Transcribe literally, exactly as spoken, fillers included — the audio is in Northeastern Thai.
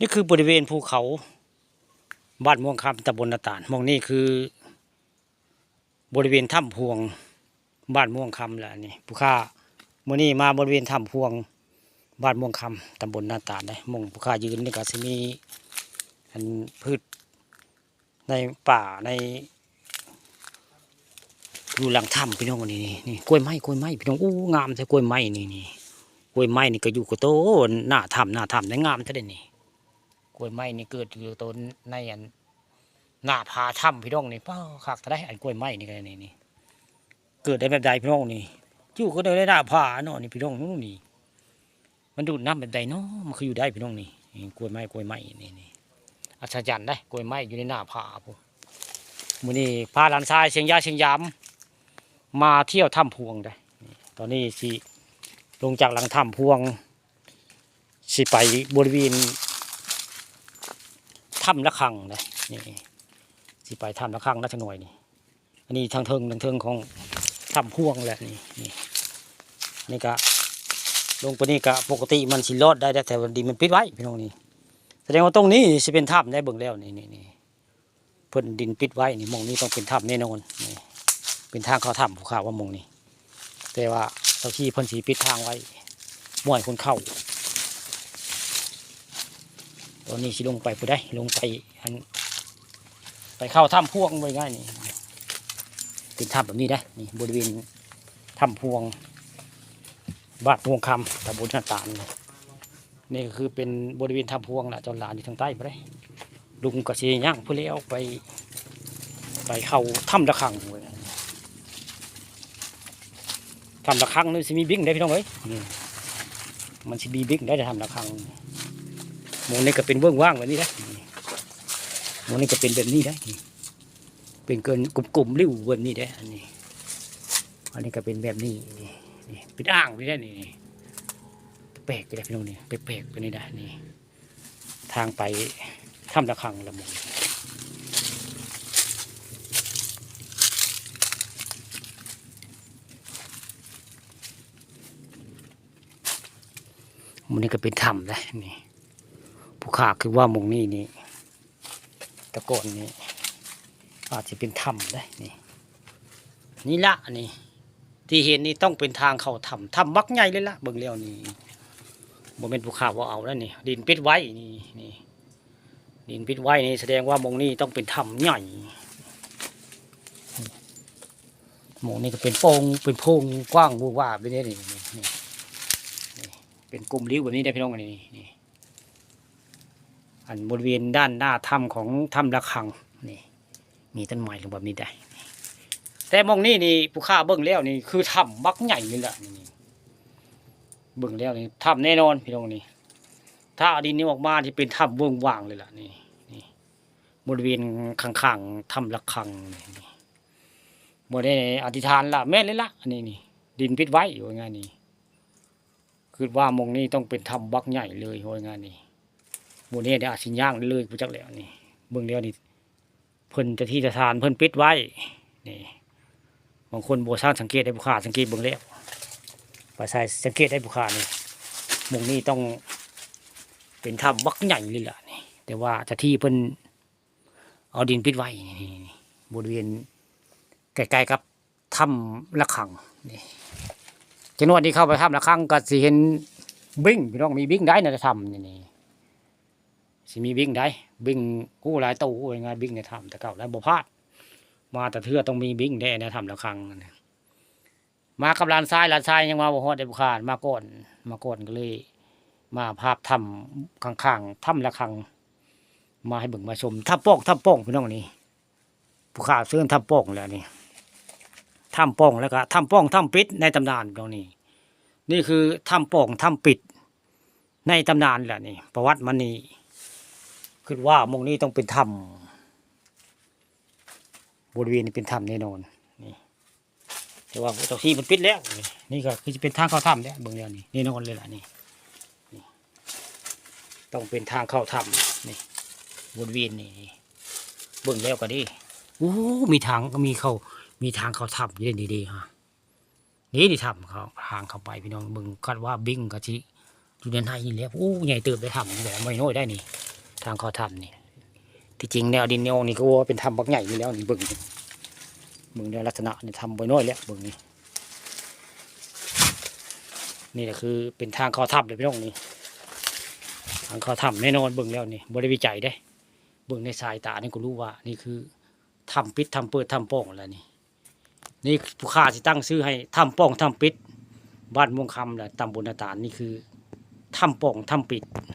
นี่คือบริเวณภูเขา บ้านม่วงคำ ตำบลนาตาล หม่องนี้คือ บริเวณถ้ำพวง บ้านม่วงคำแหละนี่ ผู้ข้า มื้อนี้มาบริเวณถ้ำพวง บ้านม่วงคำ ตำบลนาตาลเด้ หม่องผู้ข้ายืนนี่ก็สิมี อัน พืชในป่าใน อยู่หลังถ้ำพี่น้อง นี่ นี่ นี่ กล้วยไม้ กล้วยไม้พี่น้อง อู้ งามแท้กล้วยไม้นี่ นี่ กล้วยไม้นี่ก็อยู่กับต้นหน้าถ้ำ หน้าถ้ำได้งามแท้เด้นี่ กล้วยไม้นี่เกิดอยู่ต้นในอัน หน้าผาถ้ำพี่น้องนี่ ป๊า คักแท้ อันกล้วยไม้นี่ก็นี่ นี่ เกิดได้แบบใดพี่น้องนี่ อยู่ก็ได้หน้าผาเนาะนี่พี่น้อง นู่นนี่ มันดูดน้ำแบบใดเนาะ มันคืออยู่ได้พี่น้องนี่ นี่กล้วยไม้ กล้วยไม้นี่ นี่ อัศจรรย์เด้ กล้วยไม้อยู่ในหน้าผาพุ้น มื้อนี้พาหลานชายเสียงยาเสียงยาม มาเที่ยวถ้ำพวงเด้ นี่ ตอนนี้สิลงจากหลังถ้ำพวง สิไปบริเวณถ้ำระฆังเด้ นี่ สิไปถ้ำระฆังนะจักหน่อยนี่ อันนี้ทางเทิง ทางเทิงของถ้ำพวงแหละนี่ นี่ นี่ก็ลงไปนี่ก็ปกติมันสิลอดได้ แต่ว่าดินมันปิดไว้พี่น้องนี่ แสดงว่าตรงนี้สิเป็นถ้ำได้ เบิ่งแล้วนี่ นี่ นี่ เพิ่นดินปิดไว้นี่ หม่องนี้ต้องเป็นถ้ำแน่นอนนี่ เป็นทางเข้าถ้ำ ผู้ข้าว่าหม่องนี้ แต่ว่าเจ้าที่เพิ่นสิปิดทางไว้ บ่ให้คนเข้า ตอนนี้สิลงไปพุ้นเด้ ลงไปอัน ไปเข้าถ้ำพวง ว่าง่ายนี่ เป็นถ้ำแบบนี้เด้ นี่บริเวณถ้ำพวง บ้านพวงคำ ตำบลนาตาล นี่ก็คือเป็นบริเวณถ้ำพวงแหละ เจ้าหลานอยู่ทางใต้พุ้นเด้ ลุงก็สิย่างพุ้นแล้วไป ไปเข้าถ้ำระฆังเว้ย ถ้ำระฆังนี่สิมีบิ่งได้พี่น้องเอ้ย นี่ มันสิมีบิ่งได้ถ้ำระฆัง หม่องนี้ก็เป็นเวิ้งว้างแบบนี้นะ นี่ หม่องนี้ก็เป็นแบบนี้นะ นี่ เป็นเกินกลมๆริ้วแบบนี้เด้ อันนี้ อันนี้ก็เป็นแบบนี้ นี่ นี่ เป็นอ่างนี่เด้ นี่ นี่ แปลกไปเลยพี่น้องนี่ แปลกๆไปนี่นะ นี่ ทางไปถ้ำระฆังละหม่อง หม่องนี้ก็เป็นถ้ำเด้ นี่ ผู้ข้าคือว่าหม่องนี้นี่ แต่ก่อนนี่ อาจสิเป็นถ้ำเด้ นี่ นี่ละ นี่ ที่เห็นนี่ต้องเป็นทางเข้าถ้ำ ถ้ำบักใหญ่เลยละ เบิ่งแล้วนี่ บ่แม่นผู้ข้าว่าเอาแล้วนี่ ดินปิดไว้นี่ นี่ ดินปิดไว้นี่แสดงว่าหม่องนี้ต้องเป็นถ้ำใหญ่ หม่องนี้ก็เป็นโป่ง เป็นโพรงกว้างวาบๆไปเนี่ย นี่ นี่ นี่ นี่ เป็นกลมริ้วแบบนี้ได้พี่น้อง นี่ นี่ อันบริเวณด้านหน้าถ้ำของถ้ำระฆัง นี่ มีต้นไม้ลงแบบนี้ได้ แต่หม่องนี้นี่ผู้ข้าเบิ่งแล้วนี่คือถ้ำบักใหญ่เลยล่ะ นี่ เบิ่งแล้วนี่ถ้ำแน่นอนพี่น้องนี่ ถ้าเอาดินนี้ออกมาที่เป็นถ้ำเวิ้งว้างเลยล่ะ นี่ นี่ บริเวณข้างๆถ้ำระฆังนี่ นี่ บ่ได้อธิษฐานละ แม่นเลยละ อันนี้นี่ ดินปิดไว้ ว่าง่ายนี่ คือว่าหม่องนี้ต้องเป็นถ้ำบักใหญ่เลย ว่าง่ายนี่ หม่องนี้ได้อาจสิย่างได้เลย ผู้จักแล้วนี่ เบิ่งแล้วนี่ เพิ่นเจ้าที่เจ้าทานเพิ่นปิดไว้ นี่ บางคนบ่ทันสังเกตได้ ผู้ข้าสังเกตเบิ่งแล้ว ไปใส่สังเกตได้ ผู้ข้านี่ หม่องนี้ต้องเป็นถ้ำบักใหญ่เลยล่ะนี่ แต่ว่าเจ้าที่เพิ่นเอาดินปิดไว้ นี่ นี่ นี่ บริเวณใกล้ๆกับถ้ำระฆัง นี่ จักหน่อยที่เข้าไปถ้ำระฆังก็สิเห็นบิ่ง พี่น้อง มีบิ่งได้ในถ้ำนี่ นี่ สิมีบิ่งได้ บิ่ง อู้ หลายโต อู้ ว่าง่ายบิ่งในถ้ำแต่เก่าแล้วบ่พลาด มาแต่เทื่อต้องมีบิ่งแน่ในถ้ำระฆังนั่นน่ะ มากับหลานชาย หลานชายยังมาบ่ฮอดเด้ ผู้ข้ามาก่อน มาก่อนก็เลย มาภาพถ้ำข้างๆถ้ำระฆัง มาให้เบิ่งมาชม ถ้ำป่อง ถ้ำป่องพี่น้องนี่ ผู้ข้าเชิญถ้ำป่องแล้วนี่ ถ้ำป่องแล้วก็ถ้ำป่อง ถ้ำปิดในตำนานพี่น้องนี่ นี่คือถ้ำป่อง ถ้ำปิดในตำนานแหละนี่ ประวัติมันนี่ คือว่าหม่องนี้ต้องเป็นถ้ำ บริเวณนี้เป็นถ้ำแน่นอน นี่ แต่ว่าเจ้าที่มันปิดแล้ว นี่ นี่ก็คือจะเป็นทางเข้าถ้ำแล้ว เบิ่งแล้วนี่ แน่นอนเลยล่ะนี่ นี่ ต้องเป็นทางเข้าถ้ำ นี่ บริเวณนี้ นี่ เบิ่งแล้วก็ดี โอ้ มีทาง มีเข้า มีทางเข้าถ้ำอยู่นี่ ดีๆ ฮะ นี่ นี่ถ้ำเขา ทางเข้าไปพี่น้อง เบิ่งคาดว่าบิ่งก็สิอยู่ในในนี่แหละ โอ้ ใหญ่เติบได้ถ้ำนี่แหละ ไม่น้อยได้นี่ ทางเข้าถ้ำนี่ ที่จริงแนวดินแนวนี้ก็ว่าเป็นถ้ำบักใหญ่นี่แล้วนี่ เบิ่งนี่ เบิ่งในลักษณะนี่ถ้ำบ่น้อยแล้ว เบิ่งนี่ นี่แหละคือเป็นทางเข้าถ้ำเลยพี่น้องนี่ ทางเข้าถ้ำแน่นอน เบิ่งแล้วนี่ บ่ได้วิจัยเด้ เบิ่งในสายตานี่ก็รู้ว่านี่คือถ้ำปิด ถ้ำเปิด ถ้ำป่องแล้วนี่ นี่ผู้ข้าสิตั้งชื่อให้ถ้ำป่อง ถ้ำปิด บ้านม่วงคำและตำบลนาตาล นี่คือถ้ำป่อง ถ้ำปิด